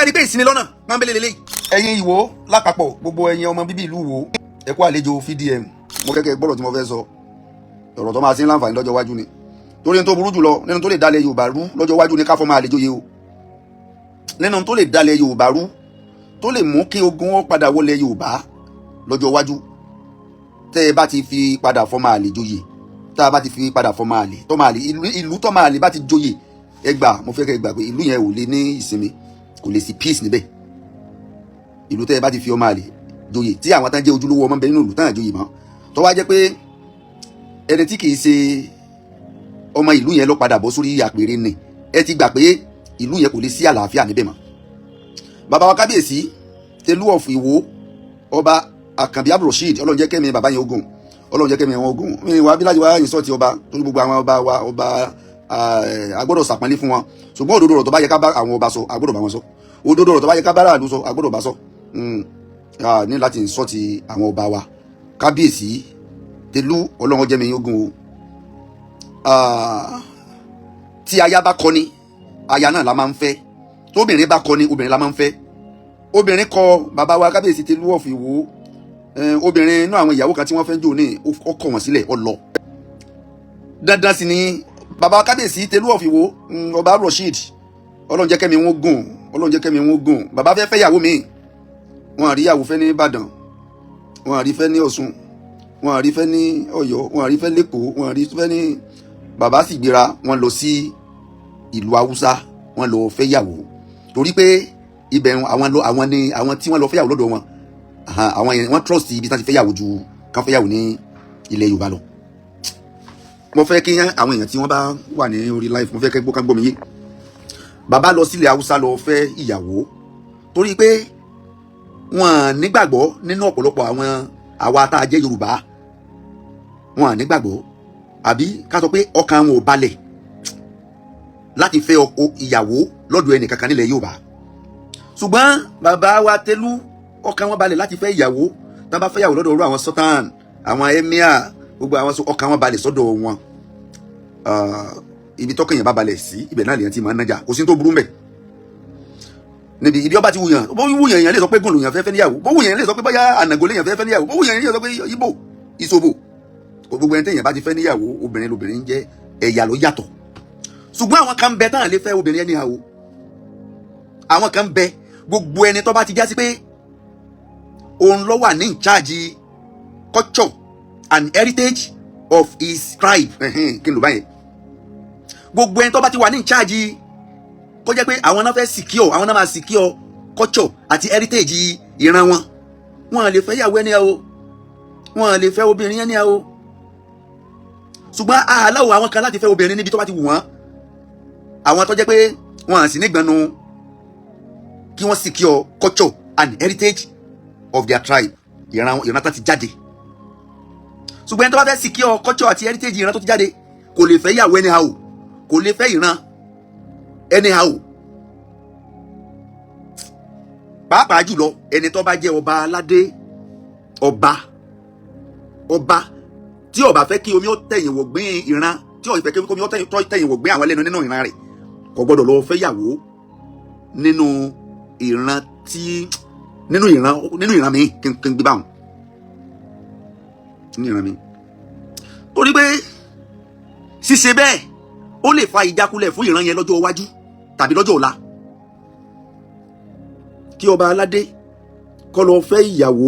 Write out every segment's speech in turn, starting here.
Rí pé ìsinilọ́nà pọ́nbélé lélẹ́yìí. Ẹ̀yin Ìwó lápapọ̀, gbogbo ẹ̀yin ọmọ bíbí ìlú Ìwó, ẹ kú àlejò VDM. Mo kẹ́kẹ́ gbọ́dọ̀ tí mo fẹ́ sọ, ọ̀rọ̀ tó máa ṣe ń láǹfààní lọ́jọ́ iwájú ni, torí tó burú jùlọ nínú tó lè dalẹ̀ Yorùbá rú lọ́jọ́ iwájú ni ká fọ́ máa àlejò yìí o. Nínú tó lè dalẹ̀ Yorùbá rú, tó lè mú kí ogun ó padà wọlé Yorùbá lọ́jọ́ iwájú, tẹ́ ẹ bá ti fi padà fọ́ máa àlejò yìí, tá a bá ti fi padà fọ́ máa àlè tọ́ máa àlè, ìlú tọ́ máa àlè bá ti joyè, ẹ gbà, mo fẹ́ kẹ́ ẹ gbà pé ìlú yẹn ò lè ní ìsinmi, kò lè sí peace níbẹ̀. Ìlú tẹ́ ẹ bá ti fi ọmọ àlè joyè, tí àwọn tán jẹ́ ojúlówó ọmọ bẹ nínú ìlú tán àjoyè mọ́, tó wá jẹ́ pé ẹni tí kì í ṣe ọmọ ìlú yẹn ló padà bọ́ sórí àpèrè ni, ẹ ti gbà pé ìlú yẹn kò lè sí àlàáfíà níbẹ̀ mọ́. Bàbá wa kábíyèsí Tẹ̀lú of Ìwó, Ọba Àkànbí Abdulrasheed, Ọlọ́run jẹ́ kẹ́mi bàbá yẹn ogun, Ọlọ́run jẹ́ kẹ́mi wọn ogun. Mi wá bí láti wá yín sọ́ọ̀tì ọba, torí gbogbo àwọn ọba wa, ọba, a gbọ́dọ̀ ṣàpọ́nlé fún wọn. Ṣùgbọ́n òdodo ọ̀rọ̀ tó bá yẹ ká bá àwọn ọba sọ, a gbọ́dọ̀ bá wọn sọ. Òdodo ọ̀rọ̀ tó bá yẹ ká bá aráàlú sọ, a gbọ́dọ̀ bá sọ. Ní láti sọ́ọ̀tì àwọn ọba wa. Kábíyèsí Tẹ̀lú, Ọlọ́run jẹ́ mi ogun o. Tí aya bá kọni, aya náà la máa ń fẹ́. Tóbìnrin bá kọni, obìnrin la máa ń fẹ́. Obìnrin kọ bàbá wa kábíyèsí Tẹ̀lú of Ìwó. Obìnrin inú àwọn ìyàwó kan tí wọ́n fẹ́ jò ní, ó kọ̀ wọ́n sílẹ̀, ó lọ. Dandan sì ni bàbá kábíyèsí Tẹ̀lú of Ìwó, Ọba Rasheed, Ọlọ́run jẹ́ kẹ́mi wọn gùn, Ọlọ́run jẹ́ kẹ́mi wọn gùn. Bàbá fẹ́ fẹ́ ìyàwó mi, wọn àrí ìyàwó fẹ́ ní Ìbàdàn, wọn àrí fẹ́ ní Ọ̀ṣun, wọn àrí fẹ́ ní Ọ̀yọ́, wọn àrí fẹ́ lẹ́kọ̀ọ́, wọn àrí fẹ́ ní. Bàbá sì gbéra, wọn lọ sí ìlú Haúsá, wọn lọ fẹ́ yàwó, torí pé ibẹ̀ àwọn lọ, àwọn ni àwọn tí wọ́n lọ fẹ́ yàwó lọ́dọ̀ wọn, àwọn yẹn wọ́n trust ibi tí wọ́n ti fẹ́ yàwó ju kán fẹ́ yàwó ní ilẹ̀ Yorùbá lọ. Mo fẹ́ kí àwọn èèyàn tí wọ́n bá wà ní orí live, mo fẹ́ kẹ́ gbọ́, ká gbọ́ mi yé. Bàbá lọ sílẹ̀ Haúsá lọ fẹ́ ìyàwó torí pé wọ́n nígbàgbọ́ nínú ọ̀pọ̀lọpọ̀ àwọn àwa tá a jẹ́ Yorùbá. Wọ́n nígbàgbọ́, àbí ká sọ pé ọkàn wọn ò balẹ̀ láti fẹ́ ìyàwó lọ́dọ̀ ẹnì kankan nílẹ̀ Yorùbá. Ṣùgbọ́n bàbá wa Tẹ̀lú, ọkàn wọn balẹ̀ láti fẹ́ ìyàwó. Tá bá fẹ́ ìyàwó lọ́dọ̀ orú àwọn sultan, àwọn emir, gbogbo àwọn, ọkàn wọn balẹ̀ sọ́dọ̀ wọn. Ibi tọ́kàn yẹn bá balẹ̀ sí, ibẹ̀ náà lèyàn ti máa ń nájà. Kò sí tó burú mbẹ̀ níbi ibi ọba ti wùyàn. Bó wùyàn, yẹn lè sọ pé gùn lòyàn fẹ́ fẹ́ níyàwó. Bó wùyàn, yẹn lè sọ pé bóyá ànàgó lèyàn fẹ́ fẹ́ níyàwó. Bó wùyàn, yẹn lè sọ pé Ìgbò, Ìṣòbò. Gbogbo ẹni téèyàn bá ti fẹ́ níyàwó, obìnrin lobìnrin jẹ́, ẹ̀yà ló yàtọ̀. Ṣùgbọ́n àwọn kan bẹ tán lè fẹ́ obìnrin ẹni àwò. Àwọn kan bẹ, gbogbo ẹni tó bá ti já sí pé òun ló wà ní in charge culture and heritage of his tribe, kí n lò báyẹn, gbogbo ẹni tó bá ti wà ní in charge, kó jẹ́ pé àwọn náà fẹ́ secure, àwọn náà máa secure culture àti heritage ìran wọn, wọn lè fẹ́ yàwó ẹni àwò, wọn lè fẹ́ obìnrin ẹni àwò. Ṣùgbọ́n aláwọ̀ àwọn kan láti fẹ́ obìnrin níbi tó bá ti wù wọ́n, àwọn tó jẹ́ pé wọn sì nígbànú kí wọ́n secure culture and heritage of their tribe, ìran tó ti jáde. Ṣùgbọ́n ẹni tó bá fẹ́ secure culture àti heritage ìran tó ti jáde, kò lè fẹ́ yàwó anyhow, kò lè fẹ́ ìran anyhow, pàápàá jùlọ ẹni tó bá jẹ́ ọba aládé, ọba tí ó bá fẹ́ kí omi ó tẹ̀yìn wọ̀gbìn ìran, tí ó fẹ́ kí omi ó tẹ̀yìn wọ̀gbìn àwọn ẹlẹ́nu nínú ìran rẹ̀, kò gbọ́dọ̀ lọ fẹ́ yàwó nínú ìran tí nínú ìran mi kí n gbé báwọn nínú ìran mi, torí pé ṣíṣe bẹ́ẹ̀, ó lè fa ìjákulẹ̀ fún ìran yẹn lọ́jọ́ iwájú tàbí lọ́jọ́ ọ̀la. Kí ọba aládé kó lọ fẹ́ ìyàwó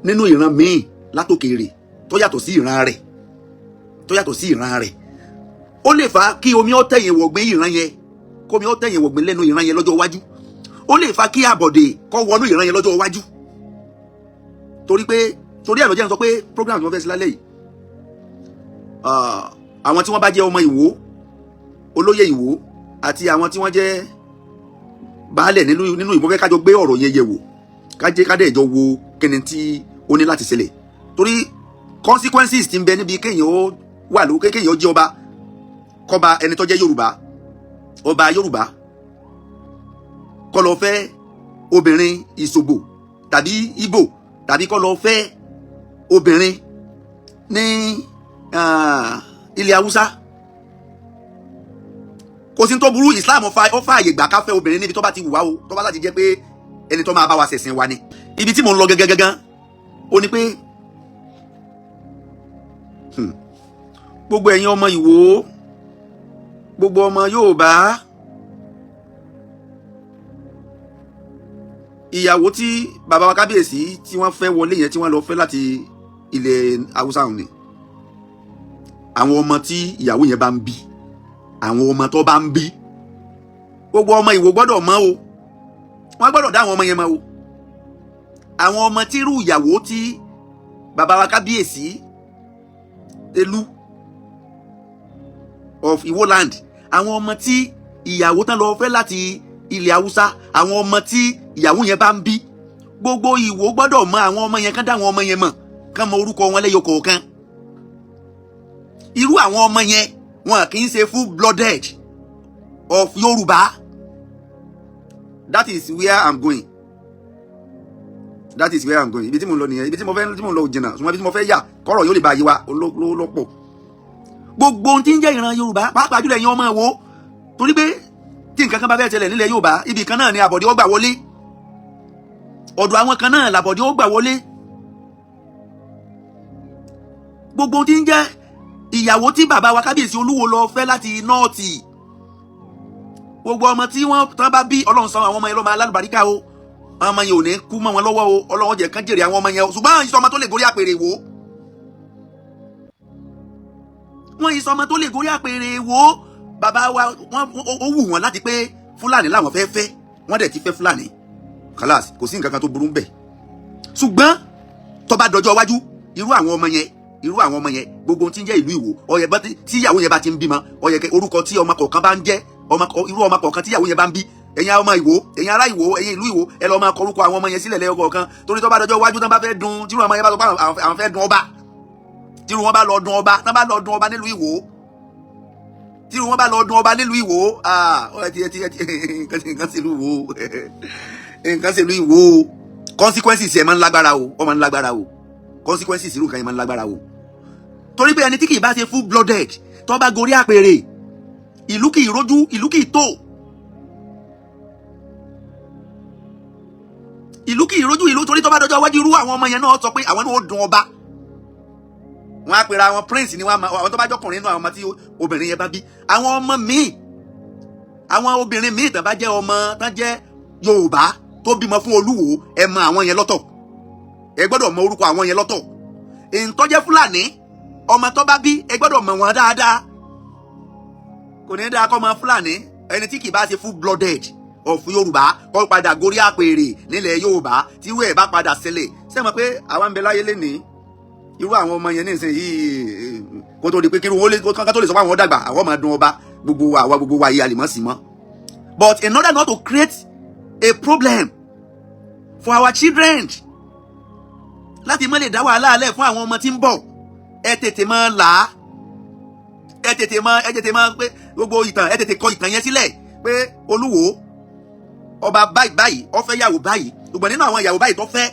nínú ìran míì látòkèèrè tó yàtọ̀ sí ìran rẹ̀, tó yàtọ̀ sí ìran rẹ̀, ó lè fa kí omi ó tẹ̀yìn wọ̀gbìn ìran yẹn, kómi ó tẹ̀yìn wọ̀gbìn lẹ́nu ìran yẹn lọ́jọ́ iwájú. Ó lè fa kí àbọ̀dè kó wọnú ìran yẹn lọ́jọ́ iwájú, torí pé, torí ẹ̀ lọ́jọ́ yẹn sọ pé program tí wọ́n fẹ́ sí lálẹ́ yìí, àwọn tí wọ́n bá jẹ́ ọmọ Ìwó, olóyè Ìwó, àti àwọn tí wọ́n jẹ́ baálẹ̀ nínú Ìwó, fẹ́ kájọ gbé ọ̀rọ̀ yẹn yẹ̀ wò, kájẹ́ kádẹ́ ìjọ wo kíni tí ó ní láti ṣẹlẹ̀, torí consequences ti ń bẹ níbi kéèyàn ó wà lókè, kéèyàn ó jẹ́ ọba, kọba ẹni tó jẹ́ Yorùbá, ọba Yorùbá, kó lọ fẹ́ obìnrin Ìṣòbò tàbí Ìgbò, tàbí kó lọ fẹ́ obìnrin ní ilẹ̀ Haúsá, kó Kò sí tó burú. Islam fa ó fààyè gbà ká fẹ́ obìnrin níbi tó bá ti wù wá o, tó bá láti jẹ́ pé ẹni tó máa bá wa ṣẹ̀sìn wa ni. Ibi tí mò ń lọ gẹ́gẹ́ gẹ́gẹ́ ó ní pé gbogbo ẹ̀yin ọmọ Ìwó, gbogbo ọmọ Yorùbá, ìyàwó tí bàbá wa kábíyèsí tí wọ́n fẹ́ wọlé yẹn, tí wọ́n lọ fẹ́ láti ilẹ̀ Haúsá òun ni, àwọn ọmọ tí ìyàwó yẹn bá ń bí, àwọn ọmọ tó bá ń bí, gbogbo ọmọ Ìwó gbọ́dọ̀ mọ̀ o. Wọ́n gbọ́dọ̀ dá àwọn ọmọ yẹn mọ̀ o. Àwọn ọmọ tí irú ìyàwó tí bàbá wa kábíyèsí Elú of Ìwó land, àwọn ọmọ tí ìyàwó tán lọ fẹ́ láti ilẹ̀ Haúsá, àwọn ọmọ tí ìyàwó yẹn bá ń bí, gbogbo Ìwó gbọ́dọ̀ mọ̀ àwọn ọmọ yẹn, kán dá àwọn ọmọ yẹn mọ̀, kán mọ orúkọ wọn lẹ́yọ kọ̀ọ̀kan. Irú àwọn ọmọ yẹn, wọn kì í ṣe full blooded of Yorùbá. That is where I'm going. That is where I'm going. Ibi tí mo ń lọ nìyẹn. Ibi tí mo fẹ́, tí mo ń lọ ò jìnnà, ṣùgbọ́n ibi tí mo fẹ́ yà kọ́rọ̀ yóò lè bá yé wa lọ́pọ̀. Gbogbo ohun tí ń jẹ́ ìran Yorùbá, pàápàá jùlọ ẹ̀yin ọmọ Ìwó, torí pé tí nǹkan kan bá fẹ́ ṣẹlẹ̀ nílẹ̀ Yorùbá, ibì kan náà ni àbọ̀dé ó gbà wọlé. Ọ̀dọ̀ àwọn kan náà làbọ̀dé ó gbà wọlé. Gbogbo ohun tí ń jẹ́ ìyàwó tí bàbá wa kábíyèsí Olúwo lọ fẹ́ láti North, gbogbo ọmọ tí wọ́n tán bá bí, Ọlọ́run sọ àwọn ọmọ yẹn lọ́mọ alálùbáríkà o. Àwọn ọmọ yẹn ò ní kú mọ́ wọn lọ́wọ́ o. Ọlọ́run jẹ́ kán jèrè àwọn ọmọ yẹn o. Ṣùgbọ́n ìsọ ọmọ tó lè gorí àpèrè wò, wọ́n ìsọ ọmọ tó lè gorí àpèrè wò. Bàbá wa, wọ́n ó wù wọ́n láti pé Fúlàní làwọn fẹ́ fẹ́, wọ́n dẹ̀ ti fẹ́ Fúlàní. Khalas, kò sí nǹkan kan tó burú bẹ̀. Ṣùgbọ́n tó bá dọjọ́ iwájú, irú àwọn ọmọ yẹn, irú àwọn ọmọ yẹn, gbogbo ohun tí ń jẹ́ ìlú Ìwó, ó yẹ bá tí ìyàwó yẹn bá ti ń bímọ, ó yẹ kẹ́ orúkọ tí ọmọ kọ̀ọ̀kan bá ń jẹ́, ọmọ irú ọmọ kọ̀ọ̀kan tí ìyàwó yẹn bá ń bí, ẹ̀yin ọmọ Ìwó, ẹ̀yin ará Ìwó, ẹ̀yin ìlú Ìwó, ẹ lọ máa kọ orúkọ àwọn ọmọ yẹn sílẹ̀ lẹ́yọ kọ̀ọ̀kan, torí tó bá dọjọ́ iwájú, tán bá fẹ́ dun, tírú ọmọ yẹn bá sọ pé àwọn fẹ́ dun ọba, tírú wọn bá lọ dun ọba, tán bá lọ dun ọba nílùú Ìwó, tírú wọn bá lọ dun ọba nílùú Ìwó, ah, ẹ ti ẹ ti ẹ ti nǹkan ṣe ìlú Ìwó, nǹkan ṣe ìlú Ìwó. Consequences ẹ̀ máa ń lágbára o. Ó máa ń lágbára o. Consequences irú nǹkan yẹn máa ń lágbára o, torí pé ẹni tí kì í bá ṣe full blooded, tó bá gorí àpèrè, ìlú kì í rójú, ìlú kì í tó, ìlú kì í rójú ìlú, torí tó bá dọjọ́ iwájú, irú àwọn ọmọ yẹn náà sọ pé àwọn náà ó dun ọba. Wọn á pera àwọn prince ni wọn, àwọn tó bá jọkùnrin nínú àwọn ọmọ tí obìnrin yẹn bá bí. Àwọn ọmọ míì, àwọn obìnrin míì tán bá jẹ́ ọmọ tán jẹ́ Yorùbá tó bímọ fún Olúwo, ẹ mọ àwọn yẹn lọ́tọ̀. Ẹ gbọ́dọ̀ mọ orúkọ àwọn yẹn lọ́tọ̀. Èyí tó jẹ́ Fúlàní, ọmọ tó bá bí, ẹ gbọ́dọ̀ mọ̀ wọ́n dáadáa. Kò ní dáa kọ́ ọmọ Fúlàní, ẹni tí kì bá ṣe full blooded of Yorùbá, kó padà gorí àpèrè nílẹ̀ Yorùbá. Tí irú ẹ̀ bá padà ṣẹlẹ̀, ṣé mọ̀ pé àwa ń bẹ láyé lénìí, irú àwọn ọmọ yẹn nísìnyí, kó tó di pé kírun ó tó lè sọ pé àwọn dàgbà, àwọn máa dun ọba, gbogbo àwa, gbogbo wa yìí, a lè mọ̀ sí mọ́. But in order not to create a problem for our children, láti má lè dá wàhálà alẹ́ fún àwọn ọmọ tí ń bọ̀, ẹ tètè máa là á, ẹ tètè máa pé gbogbo ìtàn, ẹ tètè kọ ìtàn yẹn sílẹ̀ pé Olúwo ọba báyìí báyìí, ó fẹ́ yàwó báyìí, ṣùgbọ́n nínú àwọn ìyàwó báyìí tó fẹ́,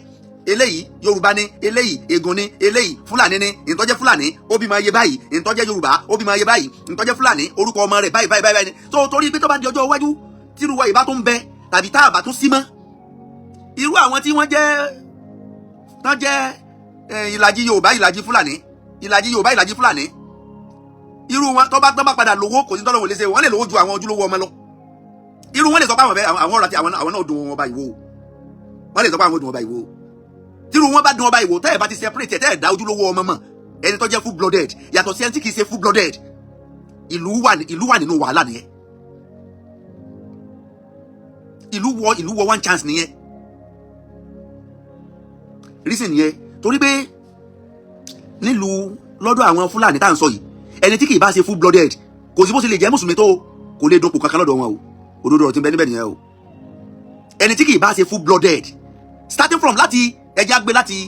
eléyìí Yorùbá ni, eléyìí Ègùn ni, eléyìí Fúlàní ni. Ìtọ́jẹ́ Fúlàní, ó bímọ iye báyìí. Ìtọ́jẹ́ Yorùbá, ó bímọ iye báyìí. Ìtọ́jẹ́ Fúlàní, orúkọ ọmọ rẹ̀ báyìí báyìí báyìí ni. Tó torí pé tó bá di ọjọ́ iwájú, tírú wa ìbá tó ń bẹ tàbí tá a bá tún sí mọ́, irú àwọn tí wọ́n jẹ́ tán jẹ́ ìlàjì Yorùbá, ìlàjì Fúlàní, ìlàjì Yorùbá, ìlàjì Fúlàní, irú wọn, tó bá padà lówó, kò sí tọ́lọ́wọ́ lè ṣe, wọ́n lè lówó ju àwọn ojúlówó ọmọ lọ. Irú wọn lè sọ pé àwọn fẹ́ àwọn ọ̀rọ̀ àti àwọn náà dun ọba Ìwó. Wọ́n lè sọ pé àwọn dun ọba Ìwó. Tírú wọn bá dun ọba Ìwó, tẹ́ ẹ̀ bá ti separate, tẹ́ ẹ̀ dá ojúlówó ọmọ mọ̀, ẹni tó jẹ́ full blooded yàtọ̀ sí ẹni tí kì í ṣe full blooded, ìlú wà nínú wàhálà nìyẹn. Ìlú wọ one chance nìyẹn. Reason yẹn, torí pé nílùú lọ́dọ̀ àwọn Fúlàní tá à ń sọ yìí, ẹni tí kì í bá ṣe full blooded, kò sí bó ṣe lè jẹ́ mùsùlùmí tó, kò lè dopò kankan lọ́dọ̀ wọn o. Òdodo ọ̀rọ̀ tí ń bẹ níbẹ̀ nìyẹn o. Ẹni tí kì í bá ṣe full blooded, starting from láti ẹja gbé láti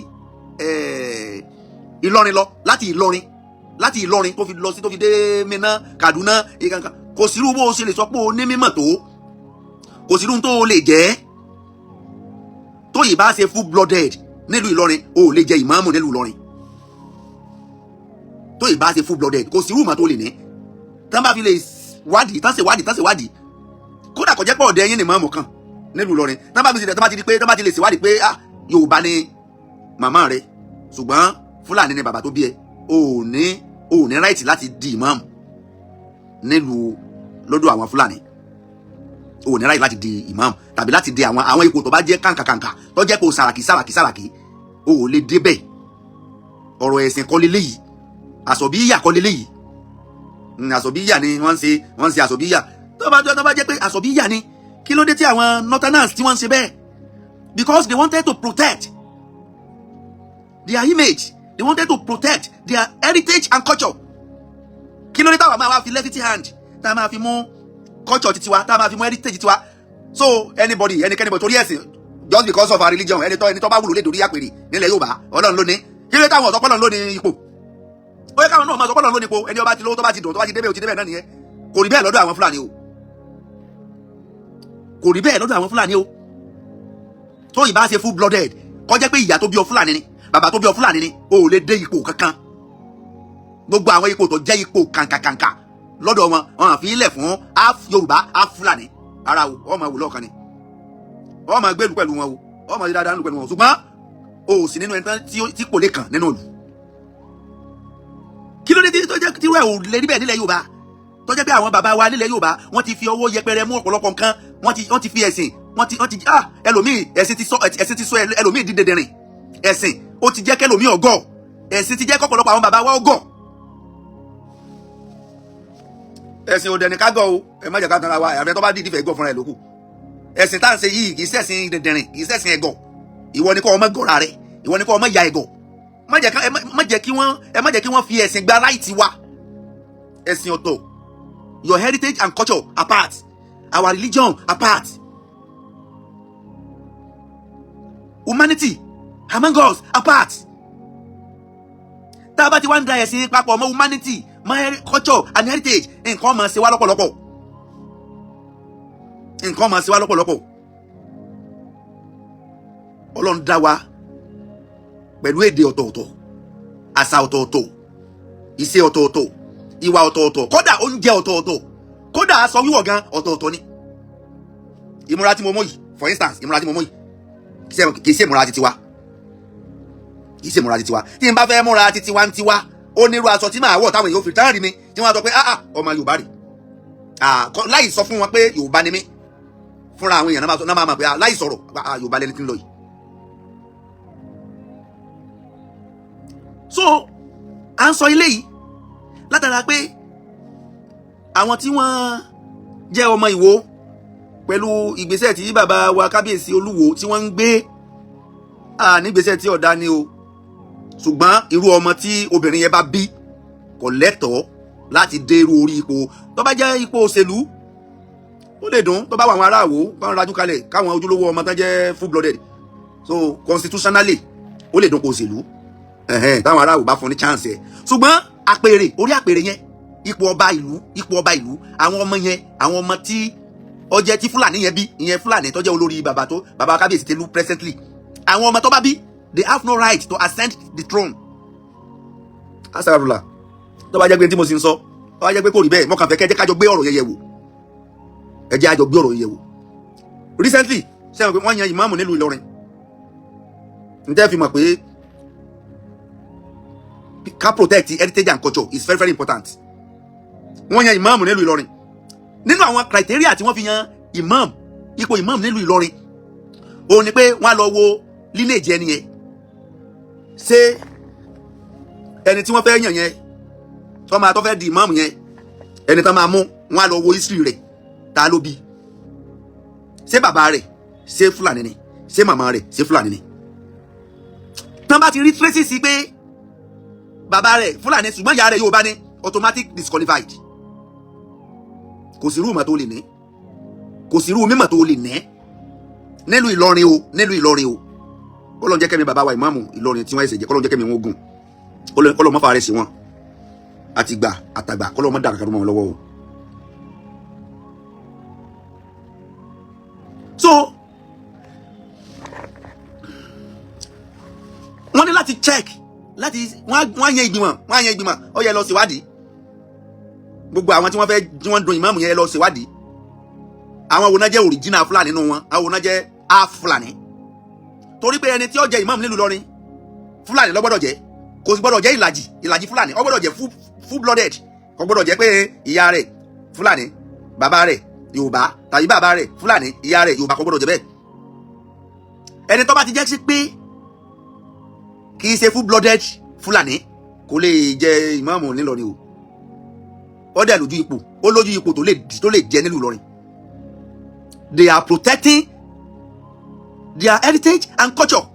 Ìlọrin lọ, láti Ìlọrin tó fi lọ sí, tó fi dé Minna, Kaduna, ìkankan, kò sí irú bó ṣe lè sọ pé o ní mímọ̀ tó, kò sí irú tó o lè jẹ́ tó yìí bá ṣe full blooded nílùú Ìlọrin, o ò lè jẹ ìmáàmù nílùú Ìlọrin. Tó yìí bá ṣe full blooded, kò sí irú ìmọ̀ tó lè ní tí wọ́n bá fi lè wádìí, tán ṣe wádìí, tán ṣe wádìí, kódà kò jẹ́ pé ọ̀dẹ yín ni ìmáàmù kan nílùú Ìlọrin, tán bá fi ṣe, tán bá ti di pé tán bá ti lè ṣèwádìí pé, ah, Yorùbá ni màmá rẹ, ṣùgbọ́n Fúlàní ni bàbá tó bí ẹ, o ò ní right láti di ìmáàmù nílùú lọ́dọ̀ àwọn Fúlàní. O ò ní right láti di ìmáàmù tàbí láti di àwọn ipò tó bá jẹ́ kàǹkàkàǹkà, tó jẹ́ kó sàràkí sàràkí sàràkí, o ò lè débẹ̀. Ọ̀rọ̀ ẹ̀sìn kọ́ leléyìí, àsọ̀bíyà kọ́ leléyìí. Àsọ̀bíyà ni wọ́n ń ṣe, wọ́n ń ṣe àsọ̀bíyà. Tó bá jẹ́ pé àsọ̀bíyà ni, kí ló dé tí àwọn northerners tí wọ́n ń ṣe bẹ́ẹ̀? Because they wanted to protect their image, they wanted to protect their heritage and culture. Kí ló dé táwọn máa wá fi left hand, tá a máa fi mú culture tiwa, tá a máa fi mú heritage tiwa? So anybody, ẹnikẹ́ni bọ̀ torí ẹ̀sìn, just because of our religion, ẹni tó bá wúlò lè dórí àpèrè nílẹ̀ Yorùbá. Ọlọ́run ló ní. Kí ló dé táwọn ọ̀sọ́pọ̀lọ́ ló ní ipò? Ó yẹ káwọn náà máa sọpọ́lọ́ ló ní ipò. Ẹni ọba ti lówó, tó bá ti dùn, tó bá ti débẹ̀, ó ti débẹ̀ náà nìyẹn. Kò rí bẹ́ẹ̀ lọ́dọ̀ àwọn Fúlàní o. Kò rí bẹ́ẹ̀ lọ́dọ̀ àwọn Fúlàní o. Tó ìbá ṣe full blooded, kó jẹ́ pé ìyá tó bí ọ Fúlàní ni, bàbá tó bí ọ Fúlàní ni, o ò lè dé ipò kankan. Gbogbo àwọn ipò tó jẹ́ ipò kàǹkàkàǹkà lọ́dọ̀ wọn, wọn àfi ilẹ̀ fún half Yorùbá, half Fúlàní ara o. Wọ́n máa wò lọ́ọ̀kan ni, wọ́n máa gbèlú pẹ̀lú wọn o, wọ́n máa ṣe dáadáa pẹ̀lú wọn, ṣùgbọ́n o ò sí nínú ẹni tí kò lè kàn nínú ìlú. Kí ló dé tó jẹ́ tí wọ́n ò lè rí bẹ́ẹ̀ nílẹ̀ Yorùbá, tó jẹ́ pé àwọn bàbá wa nílẹ̀ Yorùbá, wọ́n ti fi ọwọ́ yẹpẹrẹ mú ọ̀pọ̀lọpọ̀ nǹkan, wọ́n ti fi ẹ̀sìn, wọ́n ti ah, ẹlòmíì, ẹ̀sìn ti sọ ẹlòmíì di dẹdẹrìn. Ẹ̀sìn ó ti jẹ́ kẹlòmíì ọgọ́. Ẹ̀sìn ti jẹ́ kọ́pọ̀lọpọ̀ àwọn bàbá wa ọgọ́. Ẹ̀sìn ò dẹni ká gọ̀ o. Ẹ má jẹ́ ká tanra wa. Àfẹ́ tó bá dìídì fẹ́ gọ̀ fúnra ẹ̀ lókù. Ẹ̀sìn tá à ń ṣe yìí kì í ṣẹ̀sìn dẹdẹrìn, kì í ṣẹ̀sìn ẹ̀gọ̀. Ìwọ ni kó ọmọ gọ̀ra rẹ, ìwọ ni kó ọmọ ya ẹ̀gọ̀. Má jẹ́ kí wọ́n fi ẹ̀sìn gba right wa. Ẹ̀sìn ọ̀tọ̀, your heritage and culture apart, our religion apart, humanity among us apart. Tá a bá ti wá ń da ẹ̀sìn papọ̀ mọ́ humanity, mọ́ culture and heritage, nǹkan máa ṣe wá lọ́pọ̀lọpọ̀, nǹkan máa ṣe wá lọ́pọ̀lọpọ̀. Ọlọ́run dá wa pẹ̀lú èdè ọ̀tọ̀ọ̀tọ̀, àṣà ọ̀tọ̀ọ̀tọ̀, ìṣe ọ̀tọ̀ọ̀tọ̀, ìwà ọ̀tọ̀ọ̀tọ̀, kódà oúnjẹ ọ̀tọ̀ọ̀tọ̀, kódà aṣọ wíwọ̀ gan ọ̀tọ̀ọ̀tọ̀ ni. Ìmúra tí mo mú yìí, for instance, ìmúra tí mo mú yìí kì í ṣe ìmúra titi wa, kì í ṣe ìmúra titi wa. Tí n bá fẹ́ múra titi wa ń tiwa, ó nírú aṣọ tí màá wọ̀ táwọn èèyàn fi tán rí mi, tí wọ́n á sọ pé, "Ah ah, ọmọ Yorùbá rè." Láì sọ fún wọn pé Yorùbá ni mí, fúnra àwọn èèyàn náà máa mọ̀ pé, láì sọ̀rọ̀, Yorùbá lẹni tí ń lọ yìí. So à ń sọ ilé yìí látara pé àwọn tí wọ́n jẹ́ ọmọ Ìwó, pẹ̀lú ìgbésẹ̀ tí bàbá wa kábíyèsí Olúwo tí wọ́n ń gbé, nígbésẹ̀ tí ọ̀dá ni o. Ṣùgbọ́n irú ọmọ tí obìnrin yẹn bá bí kò lẹ́tọ̀ọ́ láti dé irú orí ipò tó bá jẹ́ ipò òṣèlú. Ó lè dùn tó bá wà àwọn aráàwò káwọn rajú kalẹ̀, káwọn ojúlówó ọmọ tán jẹ́ full blooded. So constitutionally, ó lè dùn kó òṣèlú táwọn aráàwò bá fún ní chance ẹ̀. Ṣùgbọ́n àpèrè, orí àpèrè yẹn, ipò ọba ìlú, ipò ọba ìlú, àwọn ọmọ yẹn, àwọn ọmọ tí ó jẹ́ tí Fúlàní yẹn bí, ìyẹn Fúlàní tó jẹ́ olórí bàbá tó bàbá kábíyèsí tẹlú presently, àwọn ọmọ tó bá bí, they have no right to ascend the throne. Asarula, tó bá jẹ́ pé tí mo sì ń sọ, tó bá jẹ́ pé kò rí bẹ́ẹ̀, mo kàn fẹ́ kẹ́ jẹ́ kájọ gbé ọ̀rọ̀ yẹn yẹ̀ wò. Ẹ jẹ́ àjọ gbé ọ̀rọ̀ yẹ̀ wò. Recently, sẹ́wọ̀n pé wọ́n yan ìmáàmù nílùú Ìlọrin? N tẹ́ fi mọ̀ pé ká protect heritage and culture is very, very important. Wọ́n yan ìmáàmù nílùú Ìlọrin. Nínú àwọn criteria tí wọ́n fi yan imam, ipò imam nílùú Ìlọrin, òun ni pé wọ́n á lọ wo lineage ẹni yẹn. Ṣé ẹni tí wọ́n fẹ́ yàn yẹn, tó máa tó fẹ́ di imam yẹn, ẹni tó máa mú, wọ́n á lọ wo history rẹ̀. Ta ló bí? Ṣé bàbá rẹ̀, ṣé Fúlàní ni? Ṣé màmá rẹ̀, ṣé Fúlàní ni? Tán bá ti rí traces sí pé bàbá rẹ̀ Fúlàní, ṣùgbọ́n ìyá rẹ̀ Yorùbá ní, automatic disqualified. Kò sí irú ìmọ̀ tó lè ní, kò sí irú mímọ̀ tó lè ní nílùú Ìlọrin o, nílùú Ìlọrin o. Kọ́lọ́n jẹ́ kẹ́mi bàbá wa ìmáàmù Ìlọrin tí wọ́n ẹsẹ̀ jẹ́, kọ́lọ́n jẹ́ kẹ́mi wọn gùn, kọ́lọ́n mọ́fà rẹ̀ sí wọn àtìgbà àtàgbà, kọ́lọ́n mọ́ dà kankan mọ́ wọn lọ́wọ́ o. So wọ́n ní láti check, láti wọ́n á yan ìgbìmọ̀, wọ́n á yan ìgbìmọ̀, ó yẹ lọ síwádìí. Gbogbo àwọn tí wọ́n fẹ́ tí wọ́n dun ìmáàmù yẹn, lọ ṣèwádìí àwọn wo náà jẹ́ original Fúlàní nínú wọn, àwọn wo náà jẹ́ half Fúlàní. Torí pé ẹni tí ó jẹ ìmáàmù nílùú Ìlọrin, Fúlàní ló gbọ́dọ̀ jẹ́. Kò sì gbọ́dọ̀ jẹ́ ìlàjì Fúlàní. Ó gbọ́dọ̀ jẹ́ full blooded. Kò gbọ́dọ̀ jẹ́ pé ìyá rẹ̀ Fúlàní, bàbá rẹ̀ Yorùbá, tàbí bàbá rẹ̀ Fúlàní, ìyá rẹ̀ Yorùbá. Kò gbọ́dọ̀ jẹ́ bẹ́ẹ̀. Ẹni tó bá ti jẹ́ sí pé kì í ṣe full blooded Fúlàní, kò lè jẹ ìmáàmù nílọrin o. Ó dẹ̀ lójú ipò, ó lójú ipò tó lè jẹ nílùú Ìlọrin. They are protecting their heritage and culture.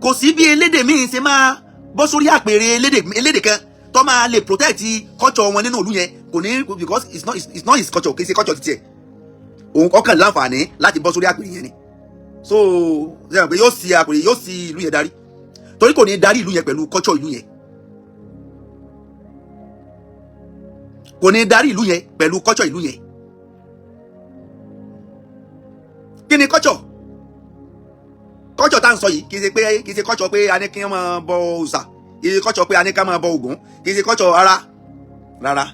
Kò sí bí elédè míì ṣe máa bọ́ sórí àpèrè elédè kan tó máa lè protect culture wọn nínú ìlú yẹn. Kò ní, because it's not his culture. Kì í ṣe culture títí ẹ̀. Òun ọkàn láǹfààní láti bọ́ sórí àpèrè yẹn ni. So ṣe pé yóò sì àpèrè, yóò sì ìlú yẹn darí, torí kò ní darí ìlú yẹn pẹ̀lú culture ìlú yẹn. Kò ní darí ìlú yẹn pẹ̀lú culture ìlú yẹn. Kí ni culture? Culture tá à ń sọ yìí, kì í ṣe culture pé a ní kí wọ́n máa bọ òòṣà, kì í ṣe culture pé a ní ká máa bọ Ògún, kì í ṣe culture rárá rárá.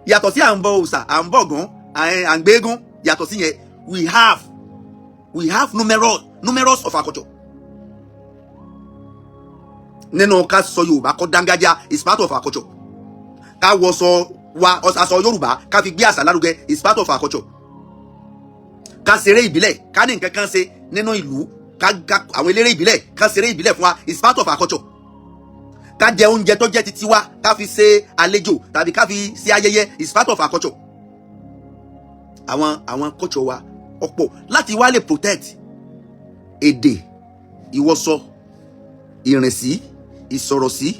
Yàtọ̀ sí à ń bọ òòṣà, à ń bọ Ògún, à ń gbégún, yàtọ̀ sí yẹn, we have numerous of our culture. Nínú ká sọ Yorùbá kọ́ dángájá is part of our culture. Ká wọṣọ wa, aṣọ Yorùbá, ká fi gbé àṣà lárugẹ is part of our culture. Ká ṣeré ìbílẹ̀, ká ní nǹkan kan ṣe nínú ìlú, ká àwọn eléré ìbílẹ̀ ká ṣeré ìbílẹ̀ fún wa is part of our culture. Ká jẹ oúnjẹ tó jẹ́ titi wa, ká fi ṣe àlejò tàbí ká fi ṣe ayẹyẹ is part of our culture. Àwọn culture wa ọ̀pọ̀. Láti wá lè protect èdè, ìwọṣọ, ìrìnsí, ìsọ̀rọ̀sí,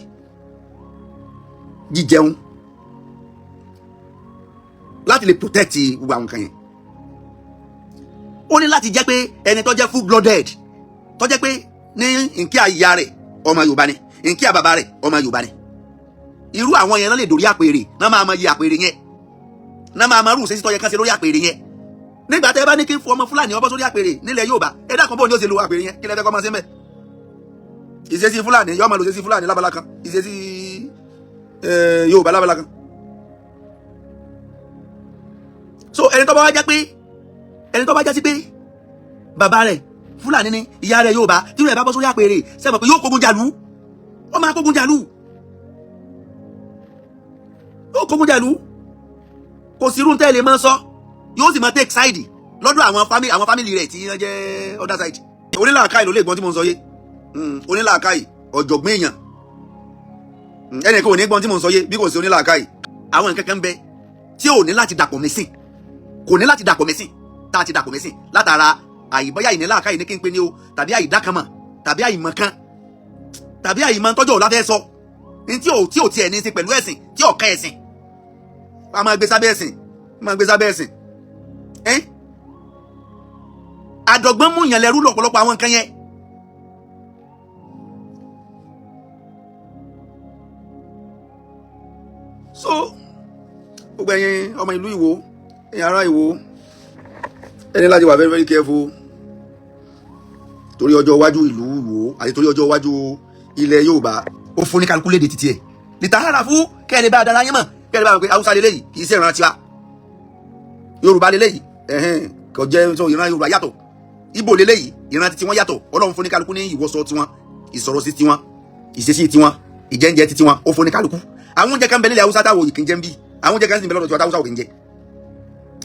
jíjẹun, láti lè protect gbogbo àwọn nǹkan yẹn, ó ní láti jẹ́ pé ẹni tó jẹ́ full blooded, tó jẹ́ pé ní nkí àyà rẹ̀, ọmọ Yorùbá ni, nkí àbàbà rẹ̀, ọmọ Yorùbá ni. Irú àwọn yẹn náà lè dórí àpèrè náà, máa mọ iye àpèrè yẹn náà, máa mọ irú ìṣesí tó yẹ kán ṣe lórí àpèrè yẹn. Nígbà tẹ́ ẹ bá ní kí n fún ọmọ Fúlàní ọbọ sórí àpèrè nílẹ̀ Yorùbá, ẹ dákun, bóun ni ó ṣe lo àpèrè yẹn? Kí lẹ fẹ́ kọ́ máa ṣe mẹ́? Ìṣesí Fúlàní yóò máa lo ìṣesí Fúlàní lábala kan, ìṣesí Yorùbá lábala kan. So ẹni tó bá jẹ́ sí pé bàbá rẹ̀ Fúlàní ni, ìyá rẹ̀ Yorùbá, tí rẹ̀ bá bọ́ sórí àpèrè, sẹ́mọ̀ pé yóò kógun jàlú? Ó máa kógun jàlú, yóò kógun jàlú. Kò sí irú tẹ́ lè máa sọ, yóò sì máa take side lọ́dọ̀ àwọn family rẹ̀ tí wọ́n jẹ́ other side. Onílàákàyè ló lè gbọ́n tí mo ń sọ yé. Onílàákàyè, ọ̀jọ̀gbọ́n èèyàn, ẹnì kan ò ní gbọ́n tí mo ń sọ yé bí kò sí onílàákàyè. Àwọn nǹkan kan ń bẹ tí ò ní láti dàpọ̀ mẹ́sìn, kò ní láti dàpọ̀ mẹ́sìn, tá a ti dàpọ̀ mẹ́sìn látara àìbọ́yá ìnílàákàyè ní kí n pe ní o, tàbí àìdákanmọ̀, tàbí àìmọ̀kan, tàbí àìmọ̀ tọ́jọ́ òla fẹ́ sọ ní tí ò tiẹ̀ ní í ṣe pẹ̀lú ẹ̀sìn, tí ò kẹ́ ẹ̀sìn, a máa gbé sábẹ́ ẹ̀sìn, a máa gbé sábẹ́ ẹ̀sìn. Ẹ́ àdọ̀gbọ́n mú yàn lẹ́rú lọ́pọ̀lọpọ̀ àwọn nǹkan yẹn. So gbogbo ẹ̀yin ọmọ ìlú Ìwó, ẹ̀yin ará Ìwó, ẹni láti wà very very careful torí ọjọ́ iwájú ìlú Ìwó àti torí ọjọ́ iwájú ilẹ̀ Yorùbá. Ó fún ní kálukú léde títí ẹ̀ lìtà rárá fún kẹ́ni bá dára yín mọ̀, kẹ́ni bá wọn pé Haúsá lélẹ́yìí, kì í ṣe ìran tiwa. Yorùbá lélẹ́yìí, ẹ̀hẹ́n, kò jẹ́ sọ ìran Yorùbá yàtọ̀. Ìgbò lélẹ́yìí, ìran titi wọn yàtọ̀. Ọlọ́run fún ní kálukú ní ìwọṣọ tiwọn, ìsọ̀rọ̀sí tiwọn, ìṣesí tiwọn, ìjẹ́njẹ titi wọn. Ó fún ní kálukú. Àwọn oúnjẹ kan bẹ nílẹ̀ Haúsá táwọn òyìnkì ń jẹ ń bí. Àwọn oúnjẹ kan sì ń bẹ lọ́dọ̀ tiwa táwùsá òkè ń jẹ.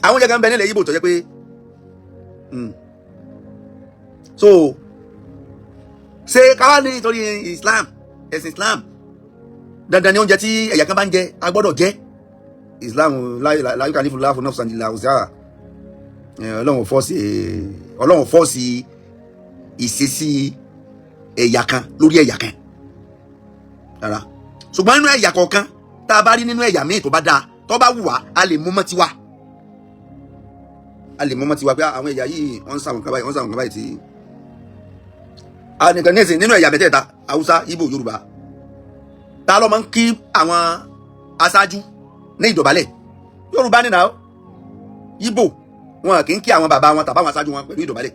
Àwọn oúnjẹ kan ń bẹ nílẹ̀ Ìgbò tó jẹ́ pé so ṣé káwá ní nítorí Islam, ẹ̀sìn Islam, dandan ni oúnjẹ tí ẹ̀yà kan bá ń jẹ a gbọ́dọ̀ jẹ? Islam la yukallifu Allahu nafsan illa wus'aha. Ọlọ́run force ìṣesí ẹ̀yà kan lórí ẹ̀yà kan rárá. Ṣùgbọ́n nínú ẹ̀yà kọ̀ọ̀kan, tá a bá rí nínú ẹ̀yà míì tó bá dáa, tó bá wù wá, a lè mú mọ́ tiwa, a lè mú mọ́ tiwa pé àwọn ẹ̀yà yìí, wọ́n ń sàwọn kan báyìí, wọ́n ń sàwọn kan báyìí tí a nìkan ní ẹ̀sìn nínú ẹ̀yà mẹ́tẹ̀ẹ̀ta, Haúsá, Ìgbò, Yorùbá. Ta ló máa ń kí àwọn aṣáájú ní ìdọ̀bálẹ̀? Yorùbá nínú. Ìgbò wọn kì í kí àwọn bàbá wọn tàbí àwọn aṣáájú wọn pẹ̀lú ìdọ̀bálẹ̀.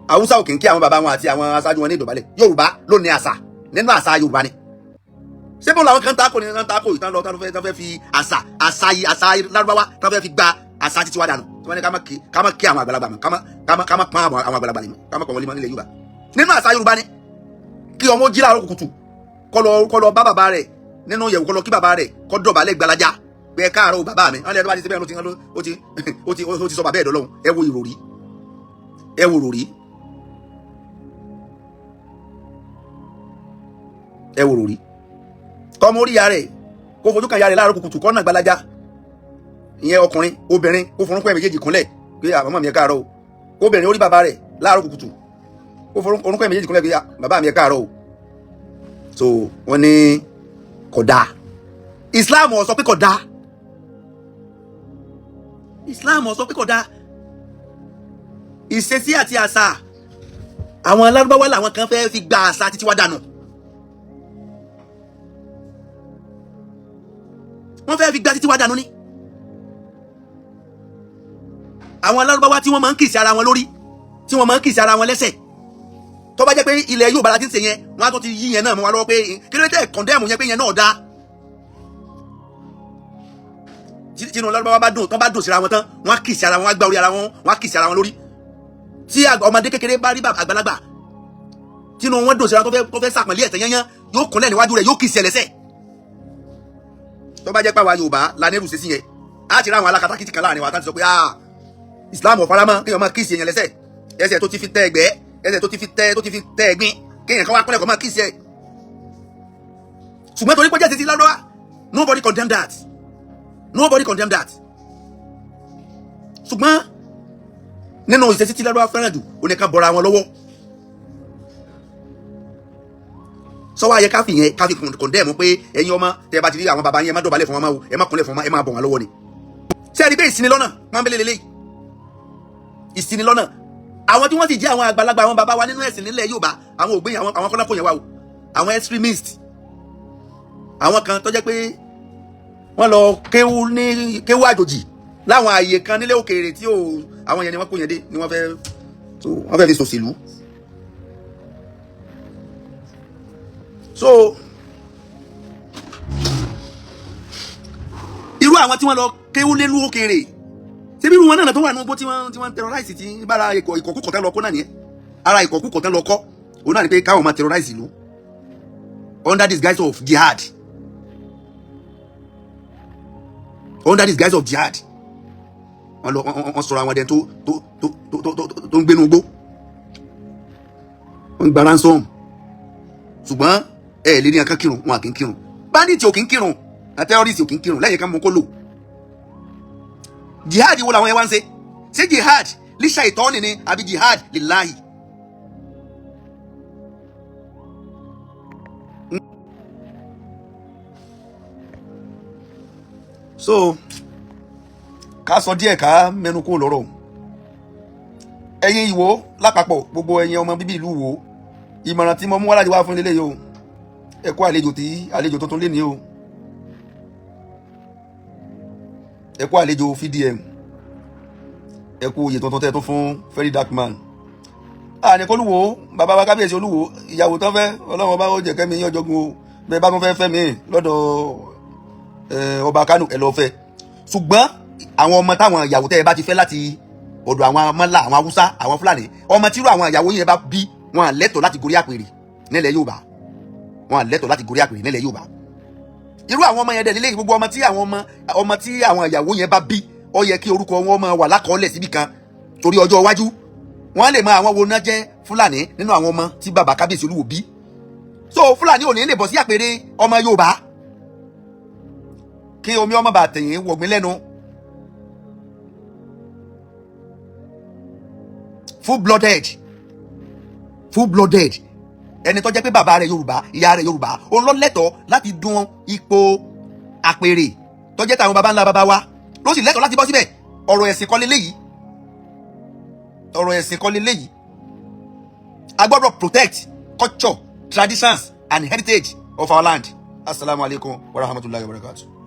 Haúsá ò kì í kí àwọn bàbá wọn àti àwọn aṣáájú wọn ní ìdọ̀bálẹ̀. Yorùbá ló ní àṣà, nínú àṣà Yorùbá ni. Ṣé bó làwọn kan tako ní kan tako ìtàn lọ, tán fẹ́ fi àṣà yìí, àṣà Lárúbáwá, tán fẹ́ fi gba àṣà títí wá dànù, tí wọ́n ní ká má kí àwọn àgbàlagbà mọ́, ká má pọ́n àwọn àgbàlagbà lè mọ́, ká má pọ́n wọlé mọ́ nílẹ̀ Yorùbá. Nínú àṣà Yorùbá ni kí ọmọ jí láàárọ̀ kùtù, kó lọ bá bàbá rẹ̀ nínú yẹ̀wò, kó lọ kí bàbá rẹ̀, kó dọ̀bálẹ̀ gbalaja pé, "Káàárọ̀ o, bàbá mi." Wọ́n lè ẹni bá ti ṣe bẹ́ẹ̀, ó ti sọ bàbá ẹ̀ dọ́lọ́hún. Ẹ wo ìròrí, ẹ wo ìròrí, ẹ wo ìròrí. Kọ́mọ orí ya rẹ̀, kó fojú kan ya rẹ̀ láàárọ̀ kùtù, kó nà gbalaja. Ìyẹn ọkùnrin. Obìnrin, kó forúnkún ẹ̀ méjèèjì kúnlẹ̀ pé, "Àmọ́ mi, ẹ káàárọ̀ o." Obìnrin orí bàbá rẹ̀ láàárọ̀ kùtù, kó forúnkún ẹ̀ méjèèjì kúnlẹ̀ pé, "Bàbá mi, ẹ káàárọ̀ o." So wọ́n ní kò dáa. Islam ó sọ pé kò dáa. Islam ó sọ pé kò dáa. Ìṣesí àti àṣà àwọn Lárúbáwá làwọn kan fẹ́ fi gba àṣà títí wá dànù. Wọ́n fẹ́ fi gba títí wá dànù ni. Àwọn Lárúbáwá tí wọ́n máa ń kiss ara wọn lórí, tí wọ́n máa ń kiss ara wọn lẹ́sẹ̀, tó bá jẹ́ pé ilẹ̀ Yorùbá la ti ń ṣe yẹn, wọ́n á tó ti yí yẹn náà mọ́ wa lọ́wọ́ pé kí ló dé condemn yẹn, pé yẹn náà dáa. Tínú Lárúbáwá bá dùn, tán bá dùn síra wọn tán, wọ́n á kiss ara wọn, wọ́n á gbá orí ara wọn, wọ́n á kiss ara wọn lórí. Tí ọmọdé kékeré bá rí àgbàlagbà tínú wọn dùn síra, tó fẹ́ sàpọ̀nlé ẹ̀tẹ̀ yányán, yóò kúnlẹ̀ níwájú rẹ̀, yóò kiss ẹ̀ lẹ́sẹ̀. Tó bá jẹ́ pé àwa Yorùbá la ní irú sí yẹn, á ti rí àwọn alákatakítí kan láàrin wa tá ti sọ pé, "Ah, Islam ò faramọ́ kéèyàn máa kiss èèyàn lẹ́sẹ̀." Ẹsẹ̀ tó ti fi tẹ́ ẹgbẹ́, ẹsẹ̀ tó ti fi tẹ́ ẹ̀gbin, kéèyàn kan wá kúnlẹ̀ kó máa kiss ẹ̀. Ṣùgbọ́n torí pé jẹ́ títí lọ́dọ́, nobody condemn that, nobody condemn that. Ṣùgbọ́n nínú ìṣesí tí lọ́dọ́ fẹ́ràn jù, ó ní ká bọ́ra wọn lọ́wọ́. Sọ́wọ́ ayẹ ká fi yẹn, ká fi condemn pé ẹ̀yin ọmọ, tẹ́ ẹ bá ti rí àwọn bàbá yẹn, ẹ má dọ̀bálẹ̀ fún wọn máa wo, ẹ má kúnlẹ̀ fún wọn, ẹ má bọ̀ wọn lọ́wọ́ ni. Ṣé ẹ rí pé ìsinilọ́nà pọ́nbélé lélẹ́yìí? Ìsinilọ́nà. Àwọn tí wọ́n sì jẹ́ àwọn àgbàlagbà, àwọn bàbá wa nínú ẹ̀sìn nílẹ̀ Yorùbá, àwọn ògbéyìn, àwọn kọ́lákó yẹn wà o, àwọn extremist, àwọn kan tó jẹ́ pé wọ́n lọ kéwú ní kéwú àjòjì láwọn ààyè kan nílé òkèèrè tí ò, àwọn yẹn ni wọ́n kó yẹn dé, ni wọ́n fẹ́ fi ṣòṣèlú. So irú àwọn tí wọ́n lọ kéwú lélú òkèèrè, ṣebí irú wọn náà tó wà ní ogbó tí wọ́n terrorize, tí bára ìkọ̀kú kọ̀tán lọ kó náà nìyẹn. Ara ìkọ̀kú kọ̀tán lọ kọ́ òun náà ni pé káwọn máa terrorize ìlú under this guise of jihad, under this guise of jihad. Wọ́n lọ, wọ́n sọ̀rọ̀ àwọn ẹdẹ tó ń gbénu igbó, wọ́n ń gba ransom. Ṣùgbọ́n ẹ lè ní akán kírun, wọn à kì í kírun. Bandit ò kì í kírun, terrorist ò kì í kírun lẹ́yìn kan mú kó lò. Jihad wo làwọn yẹn wá ń ṣe? Ṣé jihad líṣà ìtọ́ni ni àbí jihad lillahi? So ká sọ díẹ̀, ká mẹ́nu kó lọ́rọ̀. Ẹ̀yin Ìwó lápapọ̀, gbogbo ẹ̀yin ọmọ bíbí ìlú Ìwó, ìmọ̀ràn tí mo mú wá láti wá fún ilé yìí o, ẹ kú àlejò tí àlejò tuntun lé ní o, ẹ kú àlejò VDM, ẹ kú oyè tuntun tẹ́ tó fún Very Dark Man. Àní kólúwo, bàbá wa kábíyèsí Olúwo, ìyàwó tán fẹ́, Ọlọ́run ọba ó jẹ́ kẹ́mi yín ọjọ́gun o. Bẹ́ẹ̀ bá tún fẹ́ fẹ́ mi lọ́dọ̀ ọba Kánò, ẹ lọ fẹ́. Ṣùgbọ́n àwọn ọmọ táwọn ìyàwó tẹ́ ẹ bá ti fẹ́ láti ọ̀dọ̀ àwọn mọ́là, àwọn Haúsá, àwọn Fúlàní, ọmọ tírú àwọn ìyàwó yẹn bá bí, wọn lẹ́tọ̀ọ́ láti gorí àpèrè nílẹ̀ Yorùbá. Wọn lẹ́tọ̀ọ́ láti gorí àpèrè nílẹ̀ Yorùbá. Irú àwọn ọmọ yẹn dẹ̀ nílé, gbogbo ọmọ tí àwọn ọmọ tí àwọn ìyàwó yẹn bá bí, ó yẹ kí orúkọ wọn máa wà lákọọ́lẹ̀ síbì kan, torí ọjọ́ iwájú wọ́n lè mọ àwọn wo náà jẹ́ Fúlàní nínú àwọn ọmọ tí bàbá kábíyèsí Olúwo bí. So Fúlàní ò ní lè bọ̀ sí àpèrè ọmọ Yorùbá, kí omi ọmọ bá tẹ̀yìn wọ̀gbìn lẹ́nu. Full blooded, full blooded, ẹni tó jẹ́ pé bàbá rẹ̀ Yorùbá, ìyá rẹ̀ Yorùbá, òun ló lẹ́tọ̀ọ́ láti dun ipò àpèrè tó jẹ́ tàwọn baba ńlá baba wa, ló sì lẹ́tọ̀ọ́ láti bọ́ síbẹ̀. Ọ̀rọ̀ ẹ̀sìn kọ́ leléyìí, ọ̀rọ̀ ẹ̀sìn kọ́ leléyìí. A gbọ́dọ̀ protect culture, traditions and heritage of our land. Assalamu alaikum wa rahmatulahi wa barakatuh.